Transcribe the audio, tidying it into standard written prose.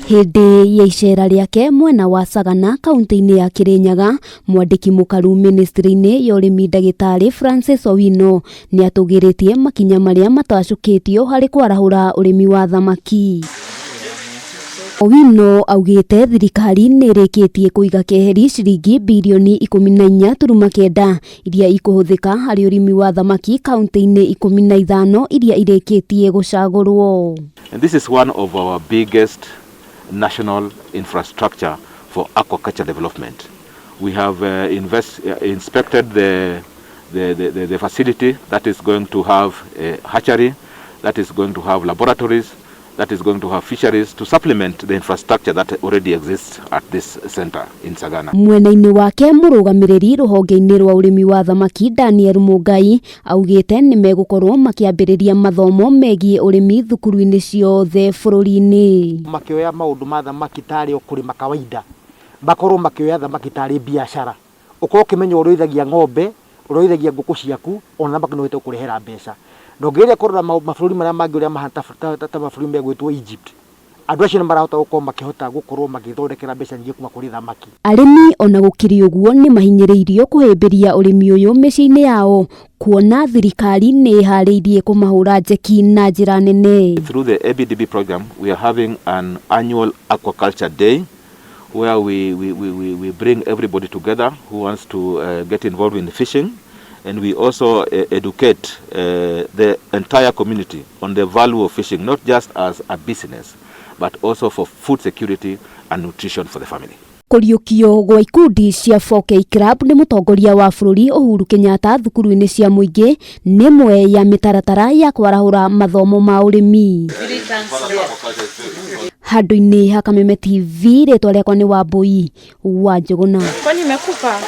Hĩndĩ ya icera rĩake mwena wa Sagana, kaunti-inĩ ya Kirinyaga, mwandĩki mũkaru ministry-inĩ ya ũrĩmi, Ndagĩtarĩ Francis Owino, nĩ atũgĩrĩtie makinya marĩa matacũkĩtio harĩ kwarahũra ũrĩmi wa thamaki. Owino augĩte thirikari nĩ ĩrĩkĩtie kũiga keheri ciringi birioni 14.9 iria ikũhũthĩka harĩ ũrĩmi wa thamaki kaunti-inĩ 15 iria irĩkĩtie gũcagũrwo. And this is one of our biggest national infrastructure for aquaculture development. We have inspected the facility that is going to have a hatchery, that is going to have laboratories, that is going to have fisheries to supplement the infrastructure that already exists at this center in Sagana. Mwena-inĩ wake, mũrũgamĩrĩri rũhonge-inĩ rwa ũrĩmi wa thamaki, Daniel Mungai, augĩte nĩ megũkorwo makĩambĩrĩria mathomo megiĩ ũrĩmi thukuru-inĩ ciothe bũrũri-inĩ. Makĩoya maũndũ ma thamaki tarĩ o kũrĩma kawaida, makorwo makĩoya thamaki tarĩ biacara. Ũkorwo ũkĩmenya ũrĩithagia ng'ombe, ũrĩithagia ngũkũ ciaku, ona thamaki no ĩhote gũkũrehera mbeca. Na ũngĩgeria kũrora mabũrũri marĩa mangĩ ũrĩa mahana, ta mabũrũri megwĩtwo Egypt, andũ acio nĩ marahota gũkorwo makĩhota gũkorwo magĩthondekera mbeca nyingĩ kuma kũrĩ thamaki. Arĩmi ona gũkĩrĩ ũguo nĩ mahinyĩrĩirio kũhĩmbĩria ũrĩmi ũyũ mĩciĩ-inĩ yao, kuona thirikari nĩ ĩharĩirie kũmahũra njeki na njĩra nene. Through the ABDB program, we are having an annual aquaculture day where we bring everybody together who wants to get involved in fishing, and we also educate the entire community on the value of fishing, not just as a business, but also for food security and nutrition for the family. Kũriũkio gwa ikundi cia 4K Club nĩ mũtongoria wa bũrũri Uhuru Kenyatta thukuru-inĩ cia mũingĩ nĩ ĩmwe ya mĩtaratara ya kwarahũra mathomo ma ũrĩmi. Handũ-inĩ ha Kameme TV, rĩtwa rĩakwa nĩ Wambui wa Njũgũna. Kwani imekufa?